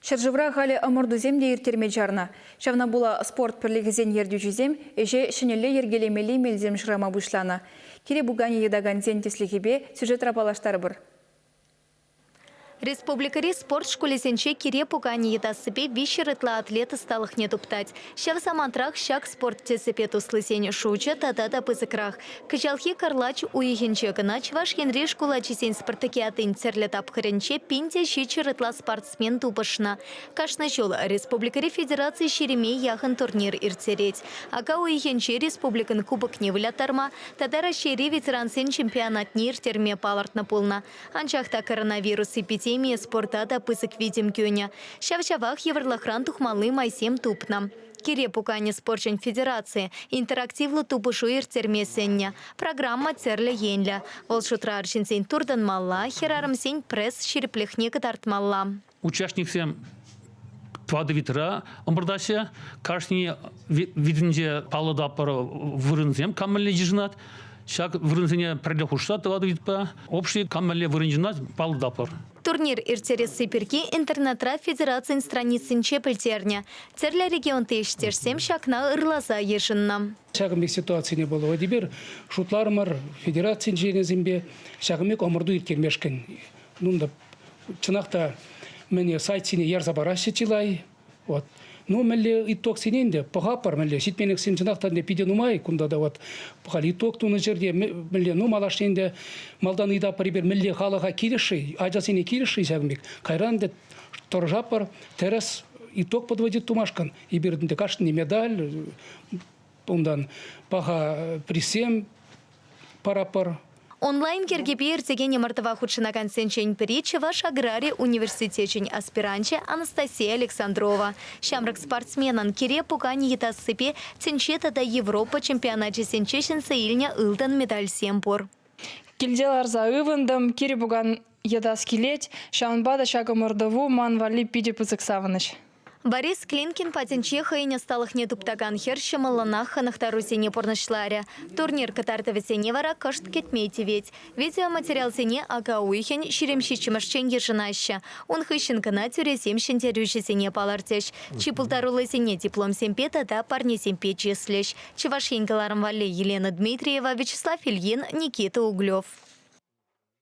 Ҫӗршывра халӗ ӑмӑртусем те ирттерме чарнӑ. Ҫавна пула спорт пӗрлӗхӗсен ертӳҫисем ӗҫе ҫӗнӗлле йӗркелемелли мелсем шырама пуҫланӑ. Кире пуканӗ йӑтакансен тӗслӗхӗпе сюжетра паллаштарӑпӑр. Республикӑри спорт шкулӗсенче кире пуканӗ йӑтассипе 300 ытла атлет ӑсталӑхне туптать. Ҫав самантрах ҫак спорт тӗсӗпе туслисен шучӗ тата та пысӑкрах. Кӑҫалхи кӑрлач уйӑхӗнче кӑна Чӑваш Енри шкул ачисен спартакиадин тӗрлӗ тапхӑрӗнче 1700 ытла спортсмен тупӑшнӑ. Кашни ҫул республикӑри федераци ҫирӗме яхӑн турнир ирттерет. Ака уйӑхӗнче республикӑн кубокне выляттарма тата Раҫҫейри ветерансен чемпионатне ирттерме палӑртнӑ пулнӑ. Анчах та коронавирус эпидемийӗ спорта та пысӑк витӗм кӳнӗ. Ҫав-ҫавах йывӑрлӑхран тухмалли майсем тупнӑ. Кире пуканӗ спорчӗн федерацийӗ интерактивлӑ тупӑшу ирттерме сӗннӗ. Программа тӗрлӗ енлӗ. Вӑл шутра арҫынсен туртӑнмалла, хӗрарӑмсен пресс ҫирӗплӗхне кӑтартмалла. Участниксем тӑватӑ витра ӑмӑртаҫҫӗ. Кашни витӗнче паллӑ тапхӑр вырӑнсем кам мӗнле йышӑнать. Ҫак вырӑнсене пӗрле хушса тӑватӑ витпа общий кам мӗнле вырӑн йышӑнать паллӑ тапхӑр. Турнир ирттересси пирки интернетра федерацин страницинче пӗлтернӗ. Тӗрлӗ регионти ӗҫтешсем ҫакна ырласа йышӑннӑ. Ҫакӑн пек ситуацине пулӑ эпир шутларӑмӑр федерацин членӗсемпе ҫакӑн пек ӑмӑрту ирттермешкӗн. Ну, чӑнах та, мӗне сайтсене ярса параҫҫӗ чылай. Вот. Ну, мӗнле итогсене ӗнтӗ пӑхатпӑр, мӗнле ҫитменлӗхсем чӑнах та ӗнтӗ питӗ нумай кунта та вот халь итог тунӑ ҫӗрте мӗнле, ну, малашне ӗнтӗ малтан ыйтатпӑр эпир мӗнле халӑха килӗшши, ачасене килӗшши ҫакӑн пек. Кайран ӗнтӗ тӑрӑшатпӑр тӗрӗс итог подводить тумашкӑн. Эпир ӗнтӗ кашни медаль, унтан паха призсем паратпӑр. Онлайн йӗркепе иртекен ӑмӑртӑва хутшӑнакансенчен пӗри Чӑваш аграри университечӗн аспиранчӗ Анастасия Александрова. Ҫамрӑк спортсменӑн кире пуканӗ йӑтассипе тӗнче тата Европа чемпионачӗсенче ҫӗнсе илнӗ ылтӑн медальсем пур. Килте ларса ывӑнтӑм, кире пукан йӑтас килет. Ҫавӑнпа та ҫак ӑмӑртӑву ман валли питӗ пысӑк савӑнӑҫ. Борис Клинкин патӗнче хӑйӗн ӑсталӑхне туптакан хӗр ҫӑмӑллӑнах хӑнӑхтарусене пурнӑҫларӗ. Турнир кӑтартӑвӗсене вара кӑшт кӗтме тивет. Видеоматериалсене ака уйӑхӗн 27-мӗшчен йышӑнаҫҫӗ. Ун хыҫҫӑн кӑна тӳресем ҫӗнтерӳҫӗсене палӑртӗҫ. Чи пултаруллисене дипломсемпе тата парнесемпе чыслӗҫ. Чӑваш Ен кӑларӑм валли Елена Дмитриева, Вячеслав Ильин, Никита Углев.